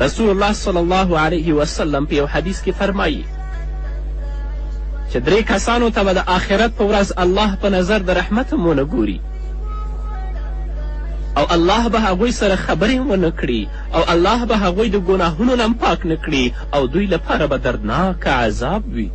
رسول الله صلی الله علیه وسلم په یو حدیث کې فرمایي چې درې کسانو ته به د آخرت په ورځ الله په نظر د رحمت هم ونه ګوري او الله به هغوی سره خبرې هم ونه کړي او الله به هغوی د ګناهونو نه هم پاک نه کړي او دوی لپاره به دردناک عذاب وي.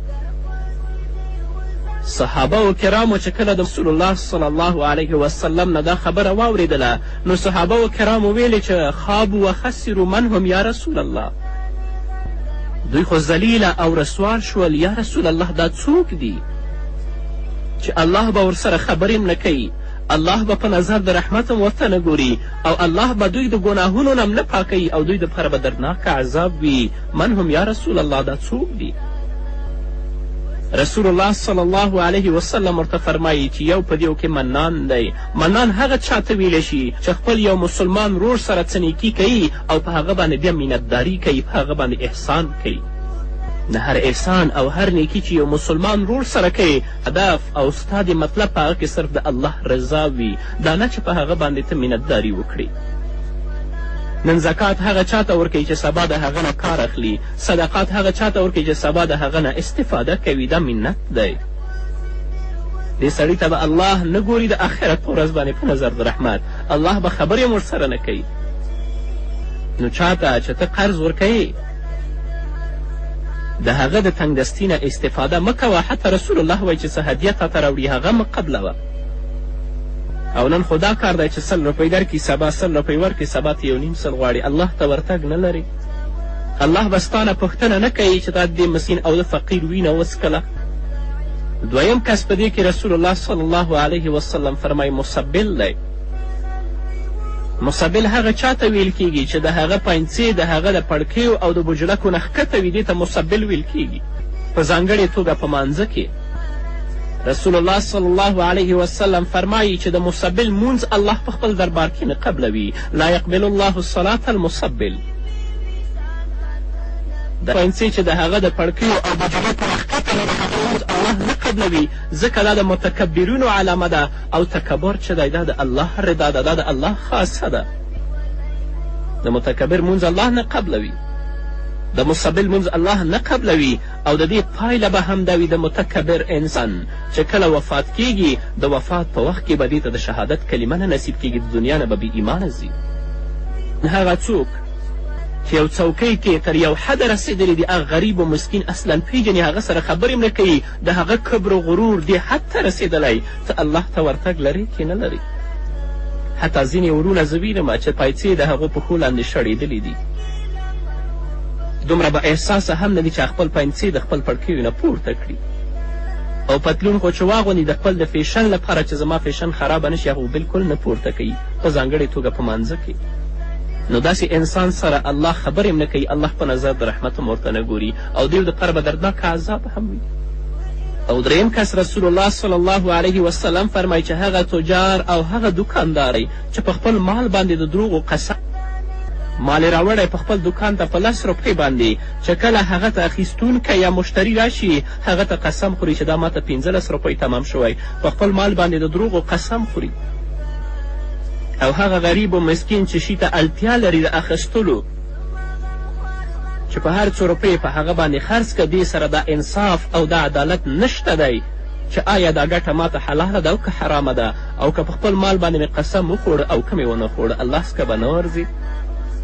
صحابه و کرامو چې کله د رسول الله صلی الله علیه وسلم نه دا خبره واورېدله، نو صحابه و کرامو ویلې چې خابو و خسرو من هم یا رسول الله. دوی خو ذلیله او رسوال شول، یا رسول الله دا څوک دي چې الله به ورسره خبرې هم نه کوي، الله به په نظر د رحمت هم ورته نه ګوري او الله به دوی د ګناهونو نه هم نه پاکوي او دوی دپاره به دردناک عذاب وي. من هم یا رسول الله، دا څوک دي؟ رسول الله صلی الله علیه وسلم ورته فرمایي چې یو په دیو کې منان دی. منان هغه چا ته ویلی شي چې خپل یو مسلمان ورور سره څه نیکي کوي او په هغه باندې بیا مینتداري کوي، په هغه باندې احسان کوي. د هر احسان او هر نیکي چې یو مسلمان ورور سره کوي، هدف او ستا د مطلب په هغه کې صرف د الله رضا وي، دا نه چې په هغه باندې ته مینتداري وکړي. نن زکات هغه چا ته ورکوي چې سبا د هغه نه کار اخلي، صدقات هغه چا ته ورکوي چې سبا د هغه نه استفاده کوي. دا منت دی. دې سړي ته به الله نه ګوري د آخرت په ورځ باندې په نظر د رحمت، الله به خبرې هم ورسره نه کوي. نو چا ته چې ته قرض ورکوې د هغه د تنګدستي نه استفاده مه کوه. حتی رسول الله وایي چې څه هدیه تا ته راوړي هغه مه قبلوه. او نن خو دا کار دی چې 100 روپۍ درکړي، سبا 100 روپۍ ورکړي، سبا ته 1.5 سل غواړي. الله ته ورتګ نه لري. الله به ستا نه پوښتنه نه کوي چې تا د دې مسکین او د فقیر وینه وڅکله. دویم کس په دې کې رسول الله صلی الله علیه وسلم فرمایي مسبل دی. مسبل هغه چا ته ویل کیږي چې د هغه پنڅې د هغه د پړکیو او د بجلکو نه ښکته وي، دې ته مسبل ویل کیږي. په ځانګړې توګه په مانځه کې رسول الله صلی الله علیه وسلم فرمایي چې د مسبل مونځ الله په خپل دربار کې نه قبلوي. لا یقبل الله الصلاة المسبل. د پنڅې چې د هغه د پړکیو او بجلکو نه ښکته وي، د هغه مونځ الله نه قبلوي، ځکه دا د متکبرینو علامه ده او تکبر چې دی دا د الله رضا ده، دا د الله خاصه ده. د متکبر مونځ الله نه قبلوي، د مسبل مونځ الله نه قبلوي. او د دې پایله به هم دا وي د متکبر انسان چې کله وفات کیږي، د وفات په وخت کې به دې ته د شهادت کلمه نه نصیب کیږي، د دنیا نه به بې ایمانه ځي. هغه څوک چې یو څوکۍ کې تر یو حده رسېدلی دي، هغه غریب او مسکین اصلا پېژني، هغه سره خبرې هم نه کوي، د هغه کبر و غرور دې حد ته رسېدلی، ته الله ته ورتګ لرې کې نه لرې. حتی ځینې ورونه زه وینم چې پایڅې د هغو پښو لاندې شړېدلې دي، دومره به احساسه هم نه دي چې خپل پنڅې د خپل پړکیو نه پورته کړي. او پتلون خو چې واغوندي د خپل د فیشن لپاره چې زما فیشن خرابه نه شي، هغه بلکل نه پورته کوي، په ځانګړې توګه په مانځه کې. نو داسې انسان سره الله خبرې هم نه کوي، الله په نظر د رحمت هم ورته نه ګوري او دیو دپاره به دردناک عذاب هم وي. او دریم کس رسول الله صلی الله علیه وسلم فرمایي چې هغه تجار او هغه دکاندار دی چې په خپل مال باندې د دروغو قسم مال یې راوړی په خپل دکان ته په 10 روپۍ باندې، چې کله هغه ته اخیستونکی یا مشتري راشي هغه ته قسم خوري چې دا ماته 15 روپۍ تمام شوی، په خپل مال باندې د دروغو قسم خوري. او هغه غریب و مسکین چې شي ته اړتیا لري د اخیستلو، چې په هر څو روپۍ په هغه باندې خرڅ که، دې سره دا انصاف او دا عدالت نشته دی چې آیا دا ګټه ماته حلاله ده او که حرامه ده، او که په خپل مال باندې مې قسم وخوړ او که مې ونه خوړ، الله څخه به نه ورځي.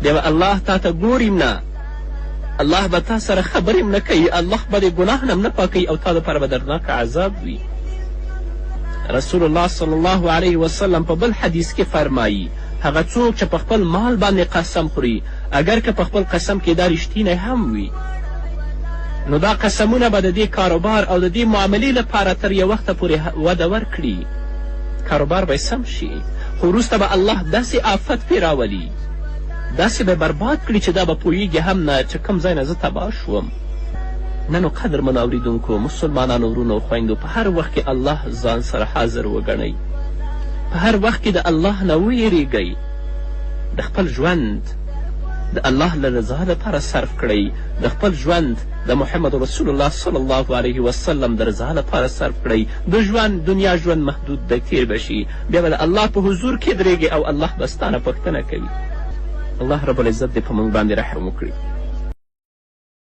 بیا به الله تا ته ګوري نه، الله به تا سره خبرې هم نه کوي، الله به دې ګناه نه هم نه پاکوي او تا دپاره به دردناک عذاب وي. رسول الله صلی الله علیه وسلم په بل حدیث کې فرمایي هغه څوک چې په خپل مال باندې قسم خوري، اګر که په خپل قسم کې دا رښتینی هم وي، نو دا قسمونه به د دې کاروبار او د دې معاملې لپاره تر یو وخته پورې وده ورکړي، کاروبار به یې سم شي، خو وروسته به الله داسې آفت پرې راولي، داسې به برباد کړي چې دا به پوهیږي هم نه چې کوم ځای نه زه تباه شوم. نه نو قدرمنو اورېدونکو مسلمانانو ورونو او خویندو، په هر وخت کې الله ځان سره حاضر وګڼئ، په هر وخت کې د الله نه ویریږئ، د خپل ژوند د الله له رضا لپاره صرف کړئ، د خپل ژوند د محمد رسول الله صلی الله علیه وسلم د رضا لپاره صرف کړئ. د ژوند دنیا ژوند محدود دی، تیر به شي، بیا به د الله په حضور کې درېږئ او الله به ستا نه پوښتنه کوي. الله رب العزت دې په موږ باندې رحم وکړي.